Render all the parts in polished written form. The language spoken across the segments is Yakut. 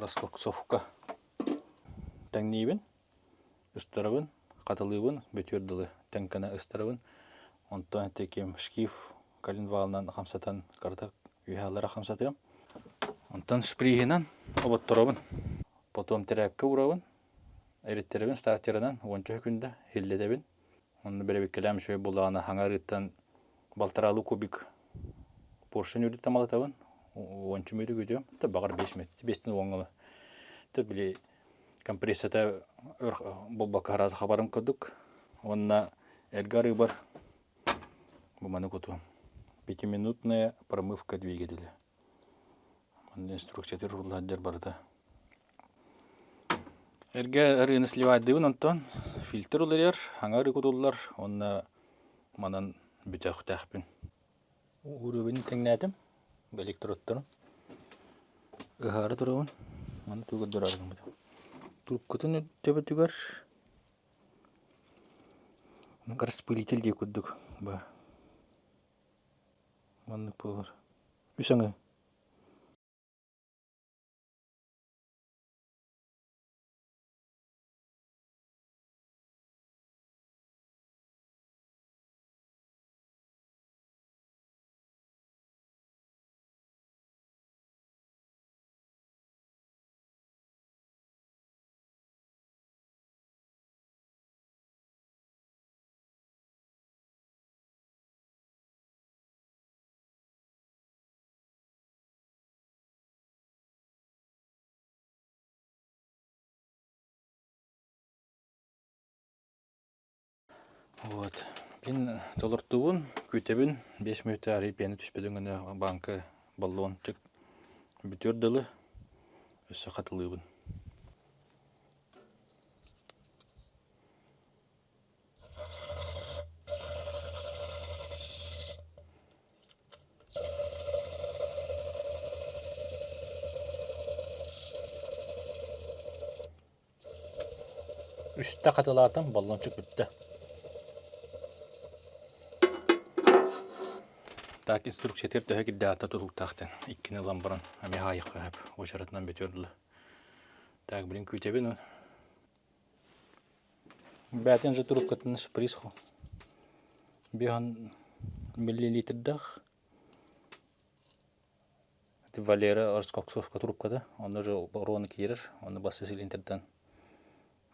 Раскоксовка тэҥниибин, ыстарабын, хатылыыбын, бүтүөр дылы тэҥкэни ыстарабын. Онтон ити ким шкив коленвалынан хамсатан кыратык үөһэ-аллара хамсатыам. Онтон шприһинэн оботторобун. Потом тэрээпкэ уурабын, эриттэрэбин стартерынан уонча күндэ хиллэтэбин. Онно бэрэбиккэлээн үчүгэй буоллаҕына хаҥа арыыттан балтараалыы кубик поршень үрдүттэн малатабын. Уонча мүөтү күтүөм. Баҕар 5 мүөт. Биэстэн уоҥҥа Тэ били компрессията өр буолбакка араас хабарым курдук. Уонна эргэ арыыбар бу маны кутуом. Пятиминутная промывка двигателя. Манна инструкциятыгар ууруллар барыта. Эргэ арыыны сливайдыыбын онтон фильтр уларыйар, хаҥа арыы кутуллар уонна манан бүтүөхтээхпин. Уруубун тэҥнээтим, электродтарын. Ыһаары турабын, маны тугу көрдөрөөрү гыммытым. Трубкатын төбөтүгэр распылитель диэх курдук баар. Маннык буолар. Үс аҥы. Вот. Мин толортуубун, күүтэбин, 5 мүнүүтэ арыый пианы түспэтин гына бааҥка баллончик бүтүөр дылы өссө хатылыыбын. Үстэ хатылаатым, баллончик бүттэ. Так, инструкциятыгар төһө кирдээҕиттэн тутулуктаах диэн иккини ылан баран эмиэ аайыахха сөп. Уочаратынан бүтүөр дылы. Так, блин, күүтэбин. Бээтин же трубкатын шприц 5 миллилитрдаах. Валера Раскоксовка трубката, онно же оруону киирэр, онно бассы цилиндрдан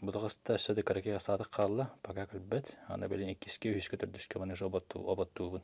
бутаҕаста өссө да кыракый астаатах хаалла, пока кэлбэт. Аны билин иккискэ, үһүскэ, төрдүскэ маны же оботтуубун.